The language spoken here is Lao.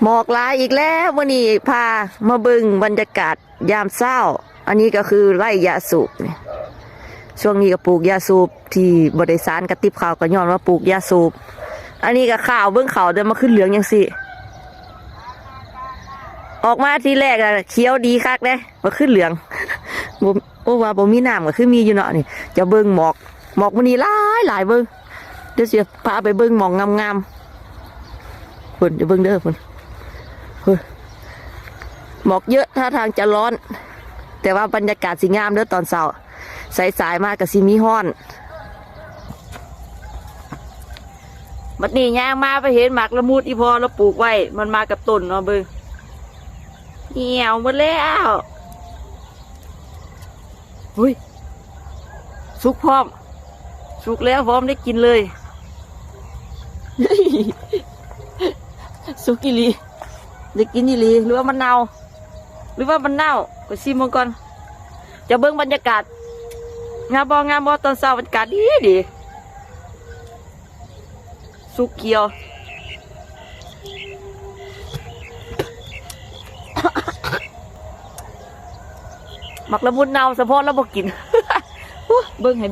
ໝອກຫຼາຍອີກແລ້ວ ມື້ນີ້ພາມາເບິ່ງບັນຍາກາດຍາມເຊົ້າ. ອັນນີ້ກໍຄືໄຮ່ຢາສູບນີ້ ຊ່ວງນີ້ກໍປູກຢາສູບ ທີ່ບໍ່ໄດ້ສານກະຕິບເຂົ້າ ກໍຍ້ອນວ່າປູກຢາສູບ. ອັນນີ້ກໍຂ້າວ ເບິ່ງເຂົ້າເດີ ມາຂຶ້ນເຫຼືອງຈັ່ງຊີ້ ອອກມາທີແລກອະຂຽວດີຄັກເດ້ ມາຂຶ້ນເຫຼືອງ ບໍ່ ໂອ້ ວ່າບໍ່ມີນ້ຳກໍຄືມີຢູ່ເນາະ. ນີ້ຈະເບິ່ງໝອກ ໝອກມື້ນີ້ຫຼາຍໆ ເບິ່ງ ດຽວຊິພາໄປເບິ່ງໝອກງາມໆ ພຸ້ນ ດຽວເບິ່ງເດີ ພຸ້ນ ພຸ້ນ ໝອກເຍອະ ທ່າທາງຈະຮ້ອນ ແຕ່ວ່າບັນຍາກາດຊິງາມເດີຕອນເຊົ້າ ສາຍໆ ມາກໍຊິມີຮ້ອນ. ບັດນີ້ຍ່າງມາໄປເຫັນໝາກລະມຸດ ອີ່ພໍ່ລາວປູກໄວ້ ມັນມາກັບຕົ້ນເນາະ ເບິ່ງ ຫ່ຽວໝົດແລ້ວ. ອຸ້ຍ ສຸກພ້ອມ ສຸກແລ້ວ ພ້ອມໄດ້ກິນເລີຍ. ສຸກອີ່ຫຼີ ໄດ້ກິນອີ່ຫຼີ ຫຼືວ່າມັນເນົ່າ ຫຼືວ່າມັນເນົ່າ ໄປຊີມເບິ່ງກ່ອນ. ຈະເບິ່ງບັນຍາກາດ ງາມບໍ່ ງາມບໍ່ ຕອນເຊົ້າບັນຍາກາດດີດີ ສຸກຂຽວ ໝາກລະມຸດເນົ່າ ສະເພາະລາວບໍ່ກິນ ເບິ່ງໃຫ້